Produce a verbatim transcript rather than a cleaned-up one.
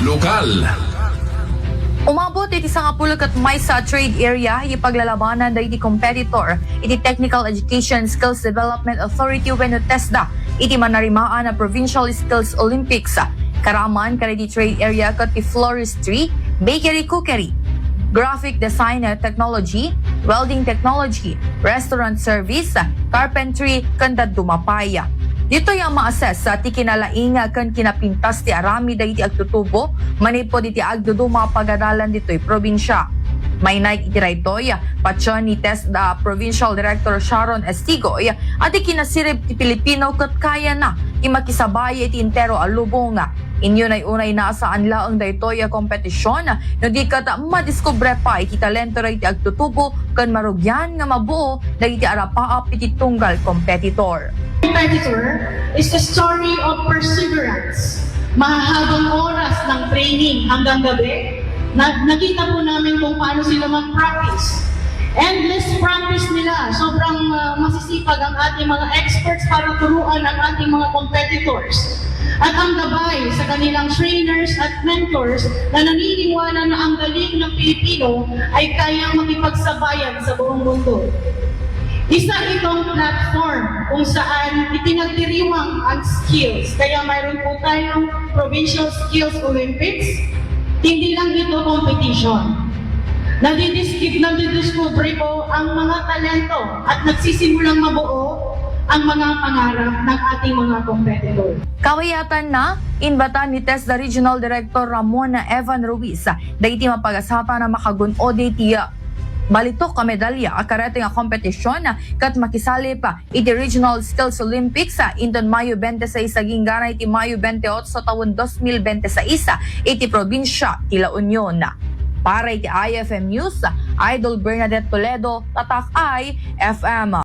Lokal. Umabot iti sangapulo ket maysa a trade area iti paglalabanan dagiti competitor iti Technical Education Skills Development Authority wenno TESDA iti manarimaan a Provincial Skills Olympics. Karaman kadagiti trade area ket ti floristry, bakery cookery, graphic design and technology, welding technology, restaurant service, carpentry, ken dadduma pay. Ditoy a ma-assess ti kinalaing ken kinapintas ti aramid dagiti agtutubo manipud iti agduduma a pagadalan ditoy probinsia. Mainaig iti daytoy, patien ni TESDA Provincial Director Sharon Estigoy a ti kinasirib ti Pilipino ket kayana ti makisabay iti entero a lubong. Inunay-unayna a saan laeng daytoy a kompetision, no di ket madiskubre pay ti talento dagiti agtutubo ken marugian nga mabuo dagiti arapaap iti tunggal kompetitor. Competitor is a story of perseverance. Mahahabang oras ng training hanggang gabi, na, nakita po namin kung paano sila mag-practice. Endless practice nila. Sobrang, ah, masisipag ang ating mga experts para turuan ang ating mga competitors. At ang gabay sa kanilang trainers at mentors na naniniwala na ang galing ng Pilipino ay kayang makipagsabayan sa buong mundo. Isa itong platform kung saan ipinagdiriwang ang skills. Kaya mayroon po tayong Provincial Skills Olympics. Hindi lang ito competition. Nadidis-, nadidiscover po ang mga talento at nagsisimulang mabuo ang mga pangarap ng ating mga competitor. Kawiatan na, inbatan ni TESDA Regional Director Ramon Evan Ruiz dagiti mapagasatan a makagun-od iti balitok a medalya a karetoy nga kompetisyon ket makisalip iti Regional Skills Olympics, ah, inton Mayo twenty-six agingga iti Mayo twenty-eight taon dos mil twenty-six, ah, iti probinsia ti La Union. Para iti I F M News, Idol Bernadette Toledo, Tatak I F M.